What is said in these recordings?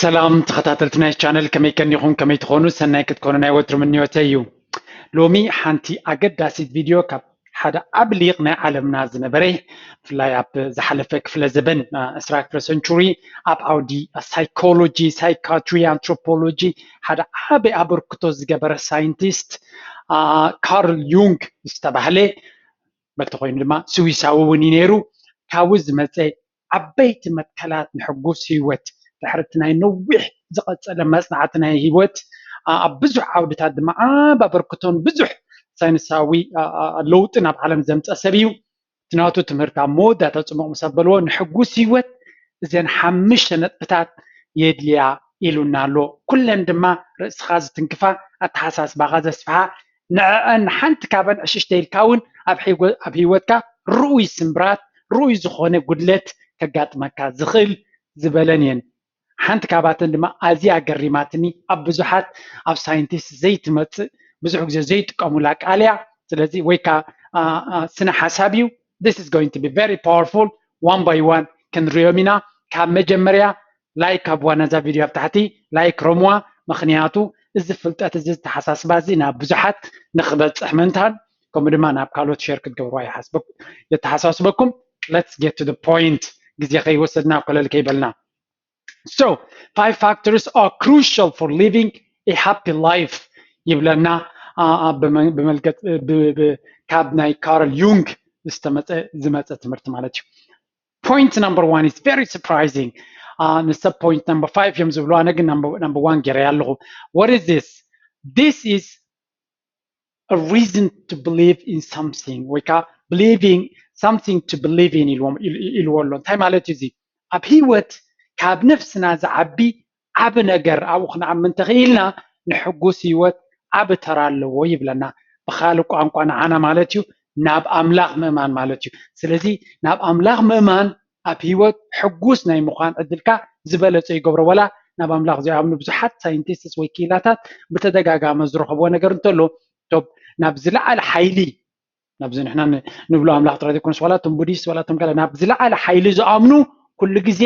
ሰላም ተኸታተልቲ ናይ ቻነል፣ ከመይ ቀኒኹም? ከመይ ትኾኑ? ሰናይ ክትኮኑ ናይ ወትሩ ምንዮተይ እዩ። ሎሚ ሓንቲ ኣገዳሲት ቪድዮ ካብ ሓደ ዓቢ ሊቕ ናይ ዓለምና ዝነበረ፣ ብፍላይ ኣብ ዝሓለፈ ክፍለ ዘበን፣ አ፣ ዕስራ ክፍለ ሰንቹሪ ኣብ ዓውዲ ሳይኮሎጂ፣ ሳይካትሪ፣ ኣንትሮፖሎጂ ሓደ ዓቢ ኣበርክቶ ዝገበረ ሳይንቲስት፣ አ፣ ካርል ዩንግ ዝተባህለ፣ በቲ ኮይኑ ድማ ስዊሳዊ እውን እዩ ነይሩ። ካብኡ ዝመፀ ዓበይቲ መትከላት ንሕጉስ ህይወት፣ ድሕሪ እቲ ናይ ነዊሕ ዝቐጸለ መጽናዕቲ ናይ ህይወት፣ ኣ-፣ ኣብ ብዙሕ ዓውድታት ድማ ዓቢ ኣበርክቶን ብዙሕ ሳይንሳዊ፣ ኣ-፣ ኣ-፣ ለውጥን ኣብ ዓለም ዘምጸ ሰብ እዩ። እቲ ናቱ ትምህርቲ ኣብ መወዳእታ ጽቡቕ ምስ ኣበልዎ፣ ንሕጉስ ህይወት እዘን ሓሙሽተ ነጥብታት የድልያ ኢሉና ኣሎ። ኩለን ድማ ርእስኻ ዝትንክፋ፣ ኣተሓሳስባኻ ዘስፍሓ፣ ንዕዐን ሓንቲ ካብን ዕሽሽተ ኢልካ እውን ኣብ ሕይወ-፣ ኣብ ህይወትካ ርኡይ ስምብራት፣ ርኡይ ዝኾነ ጉድለት ከጋጥመካ ዝኽእል ዝበለን እየን። ሓንቲ ካብኣተን ድማ ኣዝያ ኣገሪማትኒ፣ ኣብ ብዙሓት ኣብ ሳይንቲስት ዘይትመጽእ፣ ብዙሕ ግዜ ዘይጥቀሙላ ቃል እያ። ስለዚ ወይ ከኣ፣ ኣ፣ ኣ፣ ስነ ሓሳብ እዩ። This is going to be very powerful. One by one ክንሪኦም ኢና። ካብ መጀመርያ ላይክ ኣብዋ፣ ነዛ ቪድዮ ኣብ ታሕቲ ላይክ ረምዋ። ምኽንያቱ እዚ ፍልጠት እዚ፣ ዝተሓሳስባ እዚ ናብ ብዙሓት ንኽበጽሕ ምእንታን፣ ከምኡ ድማ ናብ ካልኦት ሼር ክትገብርዋ ይሓስበኩ-፣ የተሓሳስበኩም። Let's get to the point፣ ግዜ ከይወሰድና ኮለል ከይበልና። So, five factors are crucial for living a happy life ይብለና፣ ኣ፣ ኣ፣ ብመ-፣ ብመልከት፣ ብ-፣ ብ-፣ ካብ ናይ ካርል ዩንግ ዝተመጸ፣ ዝመጸ ትምህርቲ ማለት እዩ። Point number one is very surprising። ኣ፣ ንሰብ point number five እዮም ዝብሉ፣ ኣነ ግን number፣ number one ገይረያ ኣለኹ። What is this? This is a reason to believe in something፣ ወይ ከዓ believing something to believe in ኢልዎም፣ ኢል-፣ ኢልዎ ኣሎ። እንታይ ማለት እዩ እዚ? ኣብ ህይወት ካብ ነፍስና ዝዓቢ ዓቢ ነገር ኣብኡ ክንኣምን እንተኽኢልና፣ ንሕጉስ ህይወት ዓቢ ተራ ኣለዎ ይብለና። ብኻልእ ቋንቋ ንዓና ማለት እዩ፣ ናብ ኣምላኽ ምእማን ማለት እዩ። ስለዚ ናብ ኣምላኽ ምእማን ኣብ ህይወት ሕጉስ ናይ ምዃን ዕድልካ ዝበለጸ ይገብሮ። ወላ ናብ ኣምላኽ ዘይኣምኑ ብዙሓት ሳይንቲስትስ ወይ ክኢላታት ብተደጋጋሚ ዝረኸብዎ ነገር እንተሎ፣ ቶብ ናብ ዝለዓለ ሓይሊ፣ ናብዚ ንሕና ን-፣ ንብሎ ኣምላኽ ጥራይ ዘይኮነስ፣ ዋላ እቶም ቡዲስት፣ ዋላ እቶም ካልእ፣ ናብ ዝለዓለ ሓይሊ ዝኣምኑ ኩሉ ግዜ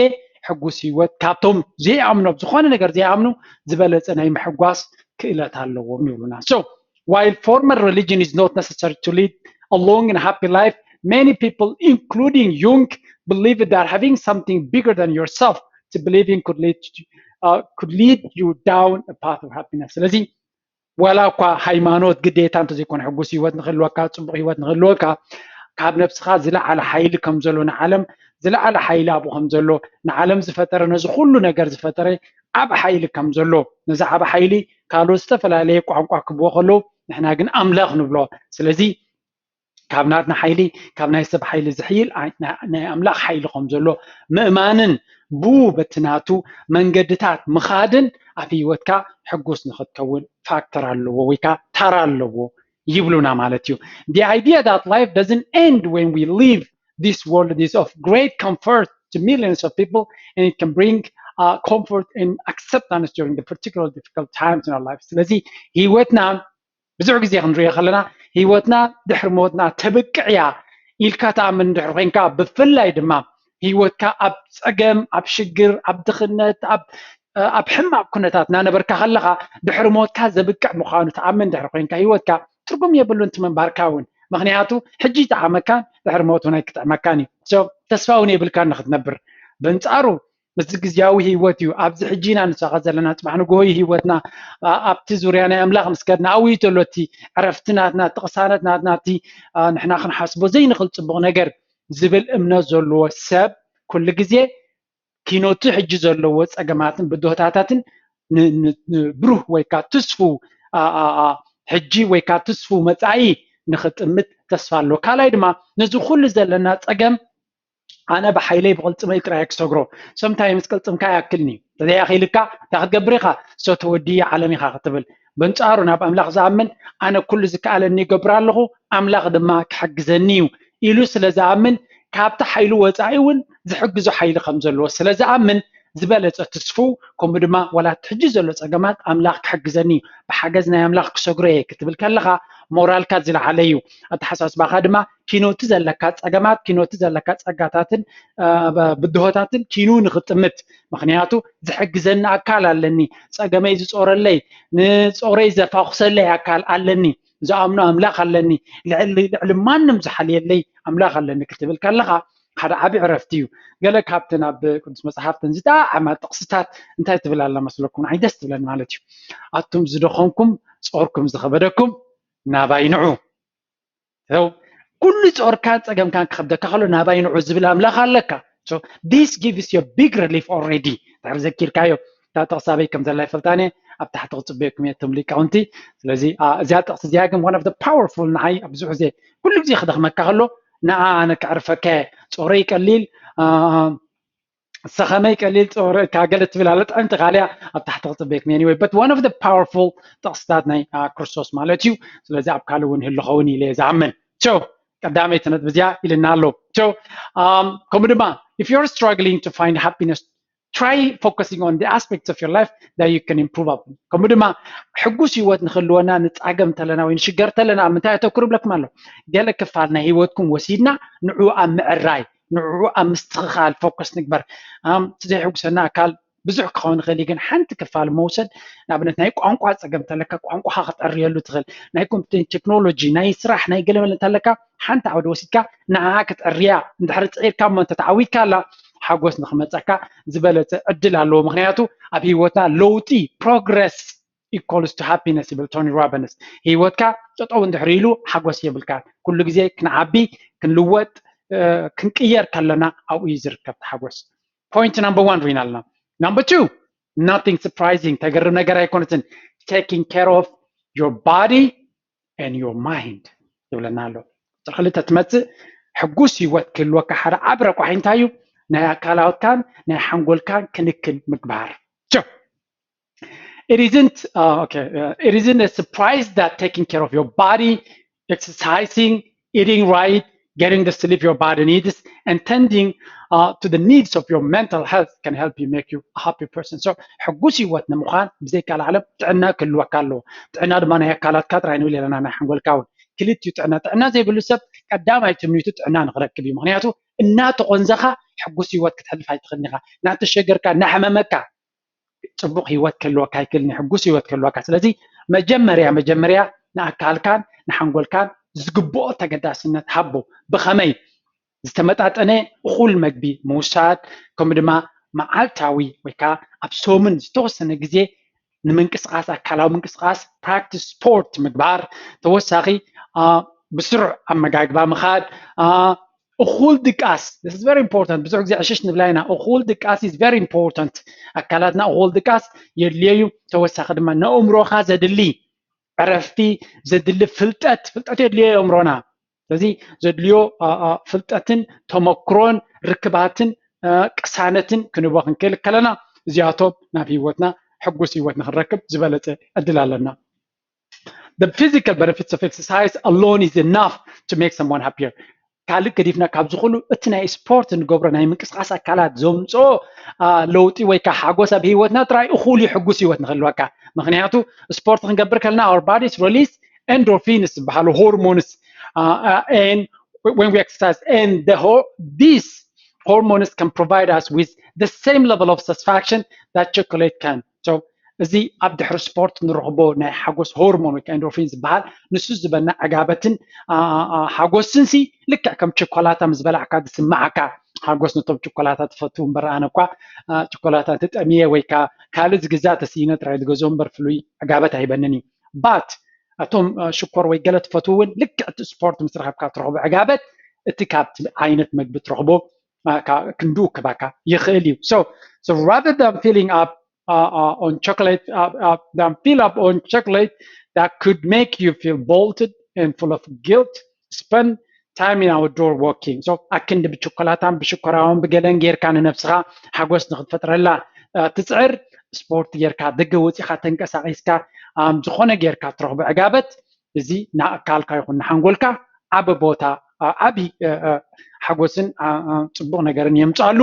ሕጉስ ህይወት፣ ካብቶም ዘይኣምኑ፣ ኣብ ዝኾነ ነገር ዘይኣምኑ ዝበለጸ ናይ ምሕጓስ ክእለት ኣለዎም ይብሉና። So, while formal religion is not necessary to lead a long and happy life, many people, including Jung, believe that having something bigger than yourself to believe in could lead to, uh, could lead you down a path of happiness። ስለዚ ዋላ እኳ ሃይማኖት ግዴታ እንተዘይኮነ፣ ሕጉስ ህይወት ንክህልወካ፣ ጽቡቕ ህይወት ንክህልወካ፣ ካብ ነብስኻ ዝለዓለ ሓይሊ ከም ዘሎ፣ ንዓለም ዝለዓለ ሓይሊ ኣብኡ ከም ዘሎ፣ ንዓለም ዝፈጠረ፣ ነዚ ኩሉ ነገር ዝፈጠረ ዓቢ ሓይሊ ከም ዘሎ፣ ነዚ ዓቢ ሓይሊ ካልኦት ዝተፈላለየ ቋንቋ ክብዎ ከለዉ፣ ንሕና ግን ኣምላኽ ንብሎ። ስለዚ ካብ ናትና ሓይሊ፣ ካብ ናይ ሰብ ሓይሊ ዝሕይል ኣይ-፣ ናይ፣ ናይ ኣምላኽ ሓይሊ ከም ዘሎ ምእማንን ብኡ በቲ ናቱ መንገድታት ምኻድን ኣብ ህይወትካ ሕጉስ ንኽትከውን ፋክተር ኣለዎ ወይ ከዓ ተራ ኣለዎ ይብሉና ማለት እዩ። The idea that life doesn't end when we leave this world is of great comfort to millions of people, and it can bring, uh, comfort and acceptance during the particular difficult times in our life። ስለዚ ህይወትና ብዙሕ ግዜ ክንሪኦ ከለና፣ ህይወትና ድሕሪ ሞትና ተብቅዕ እያ ኢልካ ትኣምን እንድሕር ኮይንካ፣ ብፍላይ ድማ ህይወትካ ኣብ ጸገም፣ ኣብ ሽግር፣ ኣብ ድኽነት፣ ኣብ፣ ኣብ ሕማቕ ኩነታት እናነበርካ ከለኻ፣ ድሕሪ ሞትካ ዘብቅዕ ምዃኑ ትኣምን እንድሕር ኮይንካ፣ ህይወትካ ትርጉም የብሉን እቲ ምንባርካ እውን። ምኽንያቱ፣ ሕጂ ይጥዓመካን ድሕሪ ሞት እውን ኣይክጥዕመካን እዩ። So፣ ተስፋ እውን የብልካን ንኽትነብር። በንጻሩ፣ እዚ ግዝያዊ ህይወት እዩ። ኣብዚ ሕጂ ኢና ንሳቐ ዘለና፣ ጽባሕ ንግሆ እዩ ህይወትና። ኣ-፣ ኣብቲ ዙርያ ናይ ኣምላኽ ምስ ከድና፣ ኣብኡ እዩ ዘሎ እቲ ዕረፍቲ ናትና፣ እቲ ቅሳነት ናትና፣ እቲ፣ ኣ፣ ንሕና ክንሓስቦ ዘይንኽእል ጽቡቕ ነገር ዝብል እምነት ዘለዎ ሰብ፣ ኩሉ ግዜ ኪኖቲ ሕጂ ዘለዎ ጸገማትን ብድሆታታትን ን-፣ ን-፣ ንብሩህ ወይ ከኣ ትስፉ፣ ኣ፣ ኣ፣ ኣ፣ ሕጂ ወይ ከኣ ትስፉ መጻኢ ንኽጥምት ተስፋ ኣሎ። ካልኣይ ድማ ነዚ ኩሉ ዘለና ጸገም ኣነ ብሓይለይ ብቕልጽመይ ጥራይ ክሰግሮ። Sometimes ቅልጽምካ ይኣክልኒ። እንተዘይኣኺልካ እንታይ ክትገብር ኢኻ? So ተወዲየ ዓለም ኢኻ ክትብል። በንጻሩ ናብ ኣምላኽ ዝኣምን፣ ኣነ ኩሉ ዝከኣለኒ ይገብር ኣለኹ፣ ኣምላኽ ድማ ክሕግዘኒ እዩ ኢሉ ስለ ዝኣምን፣ ካብቲ ሓይሉ ወጻኢ እውን ዝሕግዞ ሓይሊ ከም ዘለዎ ስለ ዝኣምን፣ ዝበለፀ ትስፉው፣ ከምኡ ድማ ዋላ እቲ ሕጂ ዘሎ ፀገማት ኣምላኽ ክሕግዘኒ እዩ፣ ብሓገዝ ናይ ኣምላኽ ክሰግሮ እየ ክትብል ከለኻ ሞራልካ ዝለዓለ እዩ። ኣተሓሳስባኻ ድማ ኪኖቲ ዘለካ ፀገማት፣ ኪኖቲ ዘለካ ፀጋታትን ብድሆታትን ኪኑ ንክጥምት። ምክንያቱ ዝሕግዘኒ ኣካል ኣለኒ፣ ፀገመይ ዝፆረለይ፣ ንፆረይ ዘፋኹሰለይ ኣካል ኣለኒ፣ ዝኣምኖ ኣምላኽ ኣለኒ፣ ልዕሊ ማንም ዝሓልየለይ ኣምላኽ ኣለኒ ክትብል ከለኻ ሓደ ዓቢ ዕረፍቲ እዩ። ገለ ካብተን ኣብ ቅዱስ መጽሓፍተን ዝጠዓማ ጥቕስታት እንታይ ትብል ኣላ መስለኩም? ንዓይ ደስ ትብለኒ ማለት እዩ። ኣቱም ዝደኸምኩም ጾርኩም ዝኸበደኩም ናባይ ንዑ። ኩሉ ጾርካን ጸገምካን ክኸብደካ ከሎ ናባይ ንዑ ዝብል ኣምላኽ ኣለካ። This gives you a big relief already። ድሕሪ ዘኪርካዮ እታ ጥቕሲ ኣበይ ከም ዘላ ይፈልጣን እየ፣ ኣብ ታሕቲ ክጽበየኩም እየ እቶም ሊቃውንቲ። ስለዚ እዚኣ ጥቕሲ እዚኣ ግን one of the powerful ንዓይ ኣብ ብዙሕ ግዜ ኩሉ ግዜ ክደኽመካ ከሎ ንዓ ኣነ ከዕርፈካ እየ። ጾረይ ቀሊል፣ ሰኸመይ ቀሊል፣ ጾረ እካ ገለ ትብል ኣለ ጥዕምቲ ካልያ ኣብ ታሕቲ ክጽበየኩም እየ። Anyway, but one of the powerful ጥቕስታት ናይ ክርስቶስ ማለት እዩ። ስለዚ ኣብ ካልእ እውን ይህሉ ኸውን ኢለ እየ ዝኣምን። So ቀዳመይቲ ነጥቢ እዚኣ ኢልና ኣሎ። So ከምኡ ድማ if you're struggling to find happiness, try focusing on the aspects of your life that you can improve upon። ከምኡ ድማ ሕጉስ ህይወት ንክህልወና ንጻገም ተለና ወይ ንሽገር ተለና ኣብ ምንታይ ኣተኩር ብለኩም ኣሎ? ገለ ክፋል ናይ ህይወትኩም ወሲድና ንዑ ኣብ ምዕራይ፣ ንዑ ኣብ ምስትኽኻል ፎከስ ንግበር። እቲ ዘይሕጉሰና ኣካል ብዙሕ ክኸውን ይኽእል እዩ፣ ግን ሓንቲ ክፋል መውሰድ፣ ንኣብነት ናይ ቋንቋ ጸገም እንተለካ ቋንቋኻ ክተዕርየሉ ትኽእል፣ ናይ ኮምፒውተር ቴክኖሎጂ፣ ናይ ስራሕ፣ ናይ ገለመለ እንተለካ ሓንቲ ዓውዲ ወሲድካ ንዓኣ ክትዕርያ እንድሕሪ ጽዒርካ እሞ እንተተዓዊትካ ኣላ ሓጎስ ንክመጸካ ዝበለጸ ዕድል ኣለዎ። ምክንያቱ ኣብ ህይወትና ለውጢ ፕሮግረስ equals to happiness ይብል ቶኒ ሮቢንስ። ህይወትካ ጠጠው እንድሕሪ ኢሉ ሓጎስ የብልካ። ኩሉ ግዜ ክንዓቢ፣ ክንልወጥ፣ ክንቅየር ከለና ኣብኡ እዩ ዝርከብ ሓጎስ። Point number one ሪና ኣለና። Number two, nothing surprising፣ ተገርም ነገር ኣይኮነትን። Taking care of your body and your mind ይብለና ኣሎ። ቁፅሪ ክልተ ትመፅእ ሕጉስ ህይወት ክህልወካ ሓደ ዓቢ ረቋሒ እንታይ እዩ? ናይ ኣካላትካን ናይ ሓንጎልካን ክንክን ምግባር። It isn't uh, okay. Uh, it isn't a surprise that taking care of your body, exercising, eating right, getting the sleep your body needs, and tending uh, to the needs of your mental health can help you make you a happy person. So ሕጉስ ህይወት ንምዃን ብዘይ ካልእ ዓለም ጥዕና ክህልወካ ኣለዎ። ጥዕና ድማ ናይ ኣካላትካ ጥራይ ንብል ኣለና፣ ናይ ሓንጎልካ እውን። ክልቲኡ ጥዕና፣ ጥዕና ዘይብሉ ሰብ ቀዳማይ ትምኒቱ ጥዕና ንክረክብ እዩ። ምክንያቱ እናተቆንዘኻ ሕጉስ ህይወት ክትሕልፍ ኣይትኽእልን ኢኻ። እናተሸገርካ፣ እናሕመመካ፣ ጽቡቕ ህይወት ክህልወካ ኣይክእልን፣ ሕጉስ ህይወት ክህልወካ። ስለዚ መጀመርያ መጀመርያ ንኣካልካን ንሓንጎልካን ዝግብኦ ተገዳስነት ሃቦ። ብኸመይ? ዝተመጣጠነ እኹል መግቢ ምውሳድ፣ ከምኡ ድማ መዓልታዊ ወይ ከዓ ኣብ ሰሙን ዝተወሰነ ግዜ ንምንቅስቃስ፣ ኣካላዊ ምንቅስቃስ፣ ፕራክቲስ ስፖርት ምግባር፣ ተወሳኺ ብስሩዕ ኣመጋግባ ምኻድ፣ እኹል ድቃስ። This is very important። ብዙሕ ግዜ ዕሽሽ ንብላ ኢና። እኹል ድቃስ is very important። ኣካላትና እኹል ድቃስ የድልዮ እዩ። ተወሳኺ ድማ ንኣእምሮኻ ዘድሊ ዕረፍቲ፣ ዘድሊ ፍልጠት፣ ፍልጠት የድልዮ ኣእምሮና። ስለዚ ዘድልዮ ፍልጠትን ተመክሮን ርክባትን ቅሳነትን ክንቦ ክንክእል ከለና እዚኣቶም ናብ ህይወትና ሕጉስ ህይወት ንክንረክብ ዝበለፀ ዕድል ኣለና። The physical benefits of exercise alone is enough to make someone happier። ካልእ ገዲፍና ካብዚ ኩሉ እቲ ናይ ስፖርት ንገብሮ ናይ ምንቅስቃስ ኣካላት ዘምፅኦ ለውጢ ወይ ከዓ ሓጎስ ኣብ ህይወትና ጥራይ እኹል እዩ ሕጉስ ህይወት ንክህልወካ። ምክንያቱ ስፖርት ክንገብር ከለና our bodies release endorphins ዝበሃሉ ሆርሞንስ and when we exercise and the ho- these hormones can provide us with the same level of satisfaction that chocolate can. So እዚ ኣብ ድሕሪ ስፖርት ንረኽቦ ናይ ሓጎስ ሆርሞን ወይ endorphin ዝበሃል ንሱ ዝበና ዕጋበትን ሓጎስን ሲ ልክዕ ከም ቸኮላታ ምስ በላዕካ ዝስምዓካ ሓጎስ። ነቶም ቸኮላታ ትፈትዉ እምበር ኣነ እኳ ቸኮላታ እንተጠምየ ወይ ከዓ ካልእ ዝግዛእ ተስኢነ ጥራይ ዝገዝኦ እምበር ፍሉይ ዕጋበት ኣይበንን እዩ። But እቶም ሽኮር ወይ ገለ ትፈትዉ እውን ልክዕ እቲ ስፖርት ምስ ረኸብካ ትረኽቦ ዕጋበት እቲ ካብቲ ዓይነት መግቢ ትረኽቦ ክንድኡ ክባካ ይኽእል እዩ። So, so rather than filling up uh, uh, on chocolate, uh, uh, than fill up on chocolate that could make you feel bloated and full of guilt, spend time in outdoor walking. So ኣክንዲ ብቸኮላታን ብሽኮራውን ብገለን ጌርካ ንነብስኻ ሓጎስ ንክትፈጥረላ ትፅዕር፣ ስፖርት ጌርካ ደገ ወፂኻ ተንቀሳቂስካ ዝኾነ ጌርካ ትረኽቦ ዕጋበት እዚ ንኣካልካ ይኹን ንሓንጎልካ ዓቢ ቦታ ዓቢ ሓጎስን ጽቡቕ ነገርን የምፅኣሉ።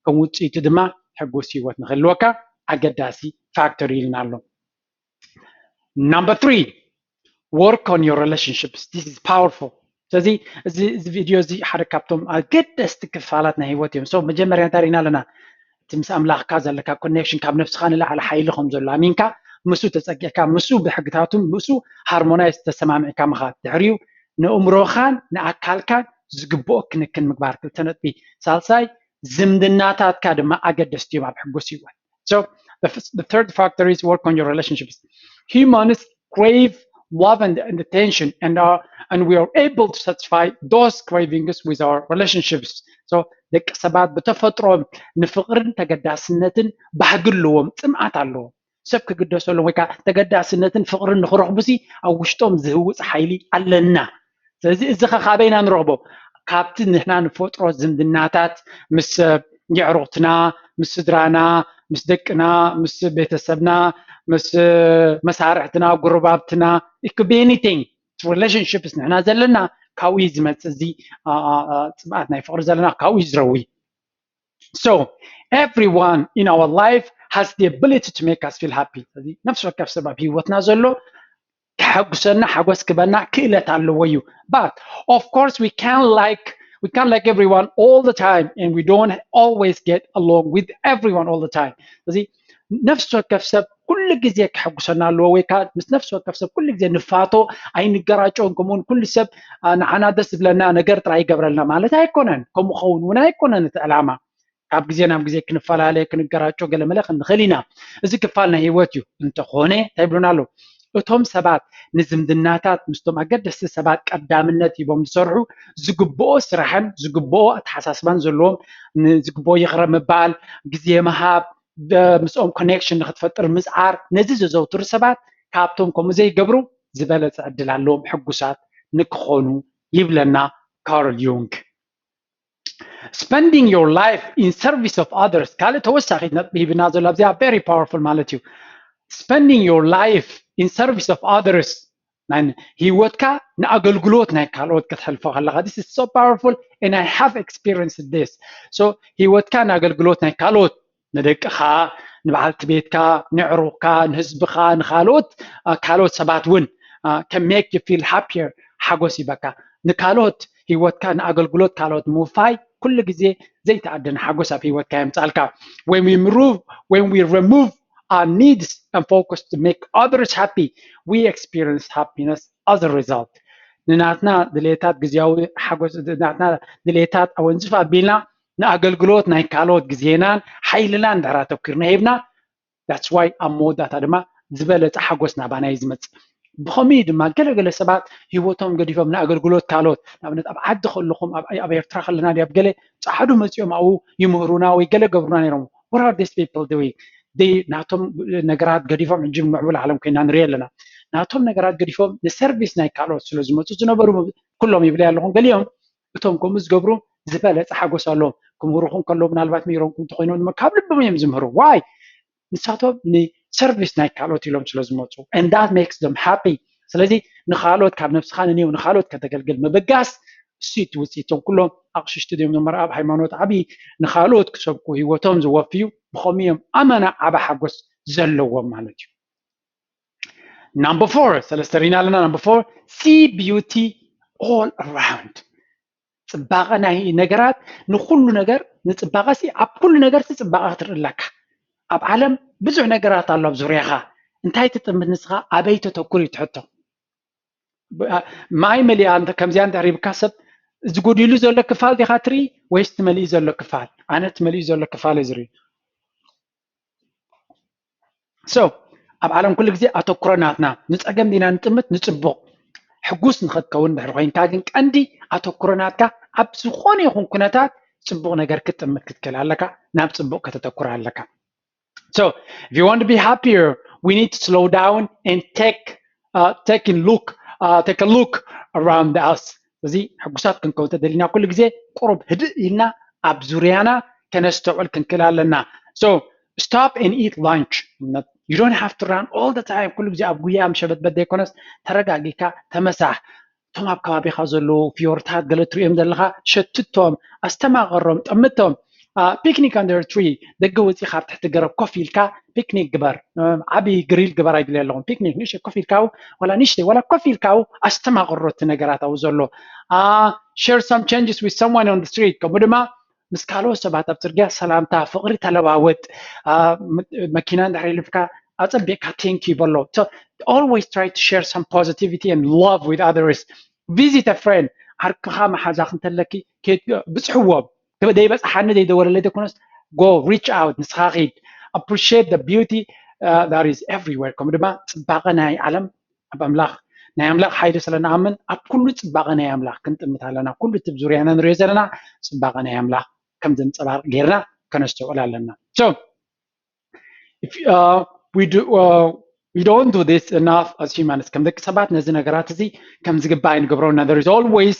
ከም ውፅኢቱ ድማ ሕጉስ ህይወት ንክህልወካ ኣገዳሲ ፋክተር ኢልና ኣሎ። Number three, work on your relationships. This is powerful. ስለዚ እዚ ቪድዮ እዚ ሓደ ካብቶም ኣገደስቲ ክፋላት ናይ ህይወት እዮም። So መጀመርያ እንታይ ርኢና ኣለና? እቲ ምስ ኣምላኽካ ዘለካ ኮኔክሽን ካብ ነብስኻ ንላዕሊ ሓይሊ ከም ዘሎ ኣሚንካ፣ ምስኡ ተጸጊዕካ፣ ምስኡ ብሕግታቱን ምስኡ ሃርሞናይዝ ተሰማሚዕካ ምኻድ፣ ድሕሪኡ ንእምሮኻን ንኣካልካን ዝግብኦ ክንክን ምግባር፣ ክልተ ነጥቢ። ሳልሳይ ዝምድናታትካ ድማ ኣገደስቲ እዮም ኣብ ሕጉስ ህይወት። So the, the third factor is work on your relationships. Humans crave love and, and attention, and are and we are able to satisfy those cravings with our relationships. So ደቂ ሰባት ብተፈጥሮም ንፍቕርን ተገዳስነትን ባህጊ ኣለዎም፣ ጽምኣት ኣለዎም። ሰብ ክግደሰሎም ወይ ከዓ ተገዳስነትን ፍቕርን ንክረኽቡሲ ኣብ ውሽጦም ዝህውፅ ሓይሊ ኣለና። ስለዚ እዚ ኸ ካበይና ንረኽቦ? ካብቲ ንሕና ንፈጥሮ ዝምድናታት ምስ የዕሩኽትና፣ ምስ ስድራና፣ ምስ ደቅና፣ ምስ ቤተሰብና፣ ምስ መሳርሕትና፣ ጉርባብትና፣ it could be anything relationships ንሕና ዘለና ካብኡ እዩ ዝመፅእ። እዚ ጽምኣት ናይ ፍቕሪ ዘለና ካብኡ እዩ ዝረዊ። So everyone in our life has the ability to make us feel happy. ስለዚ ነፍሲ ወከፍ ሰብ ኣብ ህይወትና ዘሎ ከሐጉሰና ሓጎስ ክበና ክእለት ኣለዎ እዩ። But of course we can't like we can't like everyone all the time, and we don't always get along with everyone all the time. ስለዚ ነፍሲ ወከፍ ሰብ ኩሉ ግዜ ክሐጉሰና ኣለዎ ወይ ከዓ ምስ ነፍሲ ወከፍ ሰብ ኩሉ ግዜ ንፋቶ ኣይንገራጨውን። ከምኡውን ኩሉ ሰብ ንዓና ደስ ዝብለና ነገር ጥራይ ይገብረልና ማለት ኣይኮነን። ከምኡ ኸውን እውን ኣይኮነን እቲ ዕላማ። ካብ ግዜ ናብ ግዜ ክንፈላለየ ክንገራጮ ገለመለ ክንኽእል ኢና። እዚ ክፋል ናይ ህይወት እዩ። እንተኾነ እንታይ ይብሉና ኣለዉ? እቶም ሰባት ንዝምድናታት ምስቶም ኣገደስቲ ሰባት ቀዳምነት ሂቦም ዝሰርሑ ዝግብኦ ስራሕን ዝግብኦ ኣተሓሳስባን ዘለዎም ዝግብኦ ይቕረ ምባል፣ ግዜ ምሃብ፣ ምስኦም ኮኔክሽን ንክትፈጥር ምፅዓር፣ ነዚ ዘዘውትሩ ሰባት ካብቶም ከምኡ ዘይገብሩ ዝበለፀ ዕድል ኣለዎም ሕጉሳት ንክኾኑ ይብለና ካርል ዩንግ። Spending your life in service of others ካልእ ተወሳኺ ነጥቢ ሂብና ዘሎ ኣብዚኣ very powerful ማለት እዩ። Spending your life in service of others ናይ ህይወትካ ንኣገልግሎት ናይ ካልኦት ከተሕልፎ ከለካ this is so powerful and I have experienced this. So ህይወትካ ንኣገልግሎት ናይ ካልኦት ንደቅኻ፣ ንበዓልቲ ቤትካ፣ ንዕሩኽካ፣ ንህዝብኻ፣ ንካልኦት ካልኦት ሰባት እውን can make you feel happier ሓጎስ ይበካ። ንካልኦት ህይወትካ ንኣገልግሎት ካልኦት ምውፋይ ኩሉ ግዜ ዘይተኣደነ ሓጎስ ኣብ ህይወትካ የምፃልካ። When we remove when we remove our needs and focus to make others happy, we experience happiness as a result. ንናትና ድሌታት ግዜያዊ ሓጎስ ናትና ድሌታት ኣወንዝፍ ኣቢልና ንኣገልግሎት ናይ ካልኦት ግዜናን ሓይልናን ድሕር ኣተኩርና ሂብና that's why ኣብ መወዳእታ ድማ ዝበለፀ ሓጎስ ናባና እዩ ዝመፅእ። ብኸምኡ ድማ ገለገለ ሰባት ህይወቶም ገዲፎም ንኣገልግሎት ካልኦት ንኣብነት ኣብ ዓዲ ከለኹም ኣብ ኤርትራ ከለና ድያ ኣብ ገለ ፃዕዱ መፂኦም ኣብኡ ይምህሩና ወይ ገለ ገብሩና ነይሮም። What are these people doing? ናቶም ነገራት ገዲፎም ሕጂ ምዕቡል ዓለም ኮይና ንሪኦ ኣለና። ናቶም ነገራት ገዲፎም ንሰርቪስ ናይ ካልኦት ስለ ዝመፁ ዝነበሩ ኩሎም ይብለ ኣለኹም ገሊኦም እቶም ከምኡ ዝገብሩ ዝበለፀ ሓጎስ ኣለዎም። ክምህሩኹም ከለዉ ምናልባት ምሂሮምኩም እንተኮይኖም ድማ ካብ ልቦም እዮም ዝምህሩ። Why? ንሳቶም ንሰርቪስ ናይ ካልኦት ኢሎም ስለ ዝመፁ and that makes them happy። ስለዚ ንካልኦት ካብ ነብስኻ ንንየው ንካልኦት ከተገልግል ምብጋስ እሱ እቲ ውፅኢቶም ኩሎም ኣቕሽሽቲ ድዮም መርኣብ ሃይማኖት ዓብዪ ንካልኦት ክሰብኩ ህይወቶም ዝወፍዩ ብኸምኡ እዮም ኣመና ዓበ ሓጎስ ዘለዎም ማለት እዩ። Number four ሰለስተ ሪና ኣለና። Number four see beauty all around ጽባቐ ናይ ነገራት ንኩሉ ነገር ንጽባቐ ሲ ኣብ ኩሉ ነገር ሲ ጽባቐ ክትርኢ ኣለካ። ኣብ ዓለም ብዙሕ ነገራት ኣሎ ኣብ ዙርያኻ እንታይ ትጥምት ንስኻ ኣበይ ተተኩር እዩ ትሕቶ። ማይ መሊኣ ከምዚኣ እንድሕር ሂብካ ሰብ ዝጎዲሉ ዘሎ ክፋል ዲኻ ትርኢ ወይስ ትመሊኡ ዘሎ ክፋል? ኣነ ትመሊኡ ዘሎ ክፋል እዩ ዝርኢ። So ኣብ ዓለም ኩሉ ግዜ ኣተኩሮ ናትና ንፀገም ዲና ንጥምት ንፅቡቕ ሕጉስ ንክትከውን ድሕሪ ኮይንካ ግን ቀንዲ ኣተኩሮ ናትካ ኣብ ዝኾነ ይኹን ኩነታት ፅቡቕ ነገር ክትጥምት ክትክእል ኣለካ ናብ ፅቡቕ ከተተኩር ኣለካ። So if you want to be happier we need to slow down and take uh, take a look uh, take a look around us። እዚ ሕጉሳት ክንከውን ተደሊና ኩሉ ግዜ ቁሩብ ህድእ ኢልና ኣብ ዙርያና ከነስተውዕል ክንክእል ኣለና። So stop and eat lunch. You don't have to run all the time. ኩሉ ግዜ ኣብ ጉያ ሸበትበት ዘይኮነስ ተረጋጊካ ተመሳሕ። እቶም ኣብ ከባቢካ ዘለዉ ፍዮርታት ገለ ትሪኦም ዘለካ ሸትቶም፣ ኣስተማቐሮም፣ ጠምቶም። picnic under tree፣ ደገ ወፂኻ ኣብ ትሕቲ ገረብ ኮፍ ኢልካ ፒክኒክ ግበር። ዓብዪ ግሪል ግበር ኣይድልየ ኣለኹም። ፒክኒክ ንእሽተይ ኮፍ ኢልካ፣ ዋላ ንእሽተይ ዋላ ኮፍ ኢልካ ኣስተማቕሮ እቲ ነገራት ኣብኡ ዘሎ። Share some changes with someone on the street። ከምኡ ድማ ምስ ካልኦት ሰባት ኣብ ፅርግያ ሰላምታ ፍቕሪ ተለዋወጥ። መኪና እንድሕር ይልፍካ ኣፀቢቕካ thank you በሎ። Always try to share some positivity and love with others. Visit a friend። ዓርክኻ መሓዛኽ እንተለኪ ብፅሕዎም። ዘይበፅሓኒ ዘይደወለለይ ዘይኮነስ፣ go reach out፣ ንስኻ ኺድ። Appreciate the beauty that is everywhere። ከምኡ ድማ ፅባቐ ናይ ዓለም ኣብ ኣምላኽ፣ ናይ ኣምላኽ ሓይሊ ስለ ንኣምን ኣብ ኩሉ ፅባቐ ናይ ኣምላኽ ክንጥምት ኣለና። ኩሉ እቲ ዙርያና ንሪኦ ዘለና ፅባቐ ናይ ኣምላኽ ከም ዘንፀባርቕ ጌርና ከነስተውዕል ኣለና። So if we do we don't do this enough as humans፣ ከም ደቂ ሰባት ነዚ ነገራት እዚ ከም ዝግባእ ኣይንገብሮ እና። There is always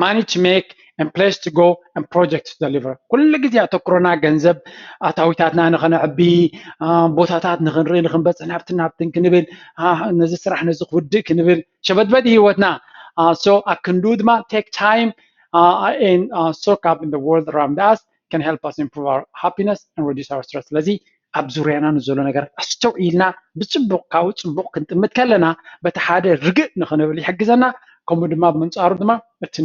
money to make and place to go and project to deliver። ኩሉ ግዜ ኣተኩሮና ገንዘብ ኣታዊታትና ንኸነዕቢ፣ ቦታታት ንኽንርኢ፣ ንኽንበፅሕ፣ ናብትን ናብትን ክንብል፣ ነዚ ስራሕ ነዚ ክውድእ ክንብል ሸበድበድ ህይወትና። So ኣክንዱ ድማ take time and soak up in the world around us can help us improve our happiness and reduce our stress። ስለዚ ኣብ ዙርያና ንዘሎ ነገራት ኣስተውዒልና ብፅቡቕ፣ ካብኡ ፅቡቕ ክንጥምት ከለና በቲ ሓደ ርግእ ንኽንብል ይሕግዘና። ከምኡ ድማ ብምንፃሩ ድማ እቲ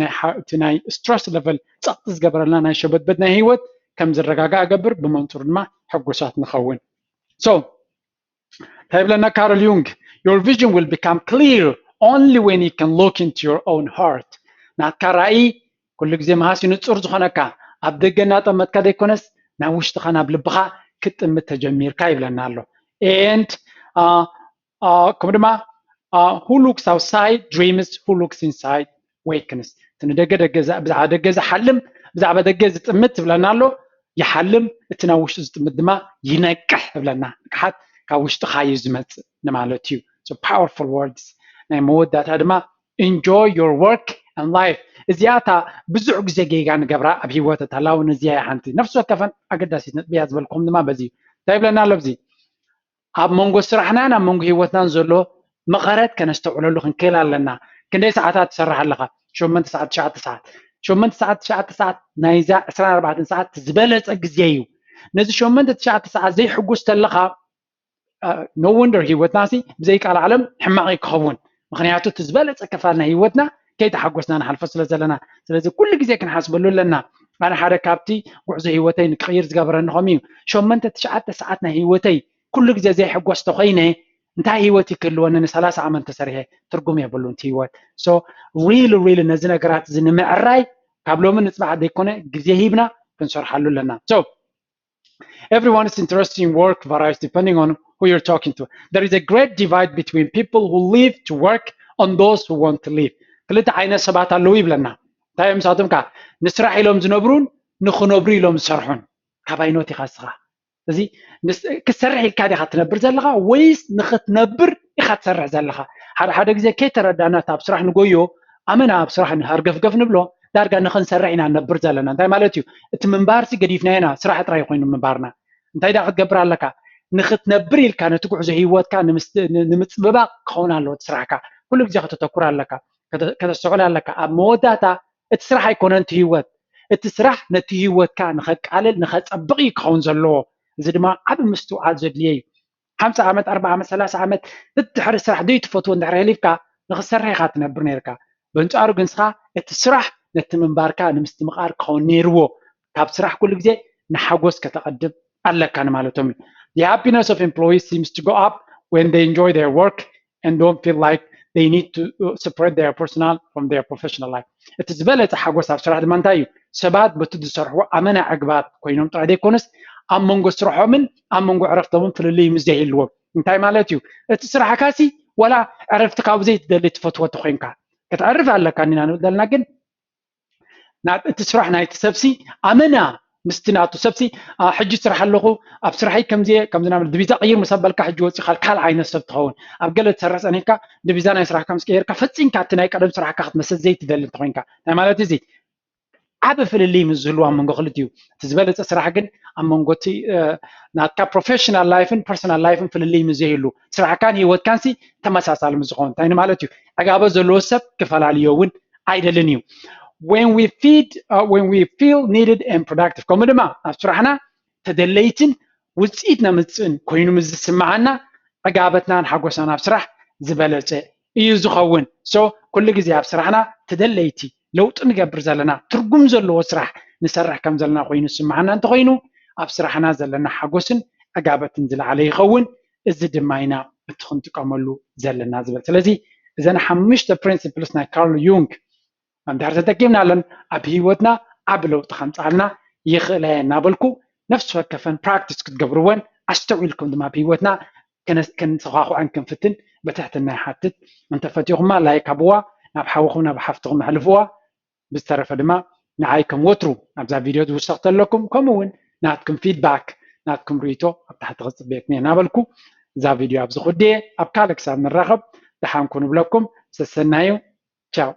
ናይ stress level ፀቕጢ ዝገበረልና ናይ ሸበድበድ ናይ ህይወት ከም ዝረጋጋእ ገብር፣ ብመንፅሩ ድማ ሕጉሳት ንኸውን። So እንታይ ይብለና ካርል ዩንግ? Your vision will become clear only when you can look into your own heart። ናትካ ራእይ ኩሉ ግዜ መሃሲ ንጹር ዝኾነካ ኣብ ደገ እናጠመትካ ዘይኮነስ ናብ ውሽጥኻ ናብ ልብኻ ክትጥምት ተጀሚርካ ይብለና ኣሎ። And ከምኡ ድማ who looks outside dreams, who looks inside wakens። እቲ ንደገ ደገ ብዛዕባ ደገ ዝሓልም ብዛዕባ ደገ ዝጥምት ትብለና ኣሎ። ይሓልም፣ እቲ ናብ ውሽጡ ዝጥምት ድማ ይነቅሕ ይብለና። ንቅሓት ካብ ውሽጥኻ እዩ ዝመፅእ ንማለት እዩ። So powerful words። ናይ መወዳእታ ድማ enjoy your work and life። እዚኣታ ብዙሕ ግዜ ጌጋ ንገብራ ኣብ ህይወት እታ ላውን እዚኣ እያ ሓንቲ ነፍሲ ወከፈን ኣገዳሲት ነጥቢ እያ ዝበልኩም ድማ በዚ እዩ። እንታይ ይብለና ኣሎ ኣብዚ? ኣብ መንጎ ስራሕናን ኣብ መንጎ ህይወትናን ዘሎ መቐረት ከነስተውዕለሉ ክንክእል ኣለና። ክንደይ ሰዓታት ትሰርሕ ኣለኻ? ሸሞንተ ሰዓት፣ ትሽዓተ ሰዓት። ሸሞንተ ሰዓት፣ ትሽዓተ ሰዓት ናይዛ ዕስራን ኣርባዕተን ሰዓት ዝበለፀ ግዜ እዩ። ነዚ ሸሞንተ ትሽዓተ ሰዓት ዘይሕጉስ ተለኻ no wonder ህይወትና ሲ ብዘይ ቃል ዓለም ሕማቕ እዩ ክኸውን። ምኽንያቱ እቲ ዝበለፀ ክፋል ናይ ህይወትና ከይተሓጎስና ንሓልፎ ስለ ዘለና። ስለዚ ኩሉ ግዜ ክንሓስበሉ ኣለና። ኣነ ሓደ ካብቲ ጉዕዞ ህይወተይ ንክቕይር ዝገበረኒ ከምኡ እዩ። ሸሞንተ ትሽዓተ ሰዓት ናይ ህይወተይ ኩሉ ግዜ ዘይሕጎስ ተኾይነ እንታይ ህይወት ይክህልወኒ? ንሰላሳ ዓመት ተሰሪሐ ትርጉም የብሉን እቲ ህይወት። So really really ነዚ ነገራት እዚ ንምዕራይ ካብ ሎሚ ንፅባሕ ዘይኮነ ግዜ ሂብና ክንሰርሓሉ ኣለና። So everyone's interest in work varies depending on who you're talking to. There is a great divide between people who live to work and those who want to live. ክልተ ዓይነት ሰባት ኣለዉ ይብለና። እንታይ እዮም ንሳቶም? ከ ንስራሕ ኢሎም ዝነብሩን ንኽነብሩ ኢሎም ዝሰርሑን። ካባይኖት ኢኻ እስኻ? እዚ ክትሰርሕ ኢልካ ዲኻ ትነብር ዘለኻ ወይስ ንኽትነብር ኢኻ ትሰርሕ ዘለኻ? ሓደ ሓደ ግዜ ከይተረዳእና ኣብ ስራሕ ንጎዮ ኣመና ኣብ ስራሕ ንሃርገፍገፍ ንብሎ። ዳርጋ ንኽንሰርሕ ኢና ንነብር ዘለና። እንታይ ማለት እዩ? እቲ ምንባርሲ ገዲፍናዮ ኢና፣ ስራሕ ጥራይ ኮይኑ ምንባርና። እንታይ ዳ ክትገብር ኣለካ? ንኽትነብር ኢልካ ነቲ ጉዕዞ ህይወትካ ንምፅብባቕ ክኸውን ኣለዎ እቲ ስራሕካ። ኩሉ ግዜ ከተተኩር ኣለካ፣ ከተስተውዕል ኣለካ። ኣብ መወዳእታ እቲ ስራሕ ኣይኮነን እቲ ህይወት። እቲ ስራሕ ነቲ ህይወትካ ንኸቃልል ንኸፀብቕ እዩ ክኸውን ዘለዎ። እዚ ድማ ዓብ ምስትውዓል ዘድልየ እዩ። ሓምሳ ዓመት፣ ኣርባዓ ዓመት፣ ሰላሳ ዓመት ድሕሪ ስራሕ ዘይትፈትዎ እንድሕር ህሊፍካ ንኽትሰርሕ ኢኻ ትነብር ነይርካ። በንጻሩ ግን ንስኻ እቲ ስራሕ ነቲ ምንባርካ ንምስትምቓር ክኸውን ነይርዎ። ካብ ስራሕ ኩሉ ግዜ ንሓጎስ ከተቐድም ኣለካ ንማለቶም እዩ። The happiness of employees seems to go up when they enjoy their work and don't feel like they need to separate their personal from their professional life። እቲ ዝበለጸ ሓጎስ ኣብ ስራሕ ድማ እንታይ እዩ? ሰባት በቲ ዝሰርሕዎ ኣመና ዕግባት ኮይኖም ጥራይ ዘይኮነስ ኣብ መንጎ ስርሖምን ኣብ መንጎ ዕረፍቶምን ፍልልይ ምስ ዘይህልዎም። እንታይ ማለት እዩ? እቲ ስራሕካሲ ዋላ ዕረፍቲ ካብ ዘይትደሊ ትፈትዎ ተኾይንካ፣ ክትዕርፍ ኣለካ እኒና ንብል ዘለና፣ ግን እቲ ስራሕ ናይቲ ሰብሲ ኣመና ምስቲ ናቱ ሰብሲ ሕጂ ስራሕ ኣለኹ፣ ኣብ ስራሐይ ከምዚ ከምዚ ናብ ድቢዛ ቀይር ምስ ኣበልካ ሕጂ ወፂኻ ካልእ ዓይነት ሰብ ትኸውን። ኣብ ገለ ትሰርሕ ፀኒሕካ ድቢዛ ናይ ስራሕካ ምስ ቀየርካ ፈፂምካ እቲ ናይ ቀደም ስራሕካ ክትመስል ዘይትደሊ እንተኾይንካ እንታይ ማለት እዚ? ዓብ ፍልልይ ምስ ዝህልዋ ኣብ መንጎ ክልቲኡ። እቲ ዝበለፀ ስራሕ ግን ኣብ መንጎ እቲ ናትካ ፕሮፌሽናል ላይፍን ፐርሰናል ላይፍን ፍልልይ ምስ ዘይህሉ፣ ስራሕካን ህይወትካን ሲ ተመሳሳሊ ምስ ዝኾን እንታይ ንማለት እዩ? ዕጋበ ዘለዎ ሰብ ክፈላልዮ እውን ኣይደልን እዩ። when we feed uh, when we feel needed and productive ከምኡ ድማ ኣብ ስራሕና ተደለይትን ውፅኢት ነምፅእን ኮይኑ ምስ ዝስምዓና ዕጋበትናን ሓጎሳን ኣብ ስራሕ ዝበለፀ እዩ ዝኸውን። So ኩሉ ግዜ ኣብ ስራሕና ተደለይቲ ለውጢ ንገብር ዘለና ትርጉም ዘለዎ ስራሕ ንሰርሕ ከም ዘለና ኮይኑ ዝስምዓና እንተኮይኑ ኣብ ስራሕና ዘለና ሓጎስን ዕጋበትን ዝለዓለ ይኸውን። እዚ ድማ ኢና እቲ ክንጥቀመሉ ዘለና ዝበል። ስለዚ እዘን ሓሙሽተ principles ናይ ካርል ዩንግ እንድሕር ተጠቂምናለን ኣብ ህይወትና ዓቢ ለውጢ ከምፅኣልና ይኽእላ እየ እናበልኩ ነፍሲ ወከፈን practice ክትገብርወን ኣስተውዒልኩም ድማ ኣብ ህይወትና ከነ- ከንተኳኩዐን ክንፍትን ብትሕትና ይሓትት። እንተፈቲኹማ like ሃብዋ፣ ናብ ሓውኹም ናብ ሓፍትኹም ኣሕልፍዋ። ብዝተረፈ ድማ ንዓይ ከም ወትሩ ኣብዛ ቪድዮ ዝውሰኽ ተለኩም ከምኡ እውን ናትኩም feedback ናትኩም ርእይቶ ኣብ ታሕቲ ክፅበየኩም እየ እናበልኩ እዛ ቪድዮ ኣብዚ ኩድየ ኣብ ካልእ ክሳብ ንራኸብ ደሓን ኩኑ ብለኩም። ሰሰናዩ። ቻው።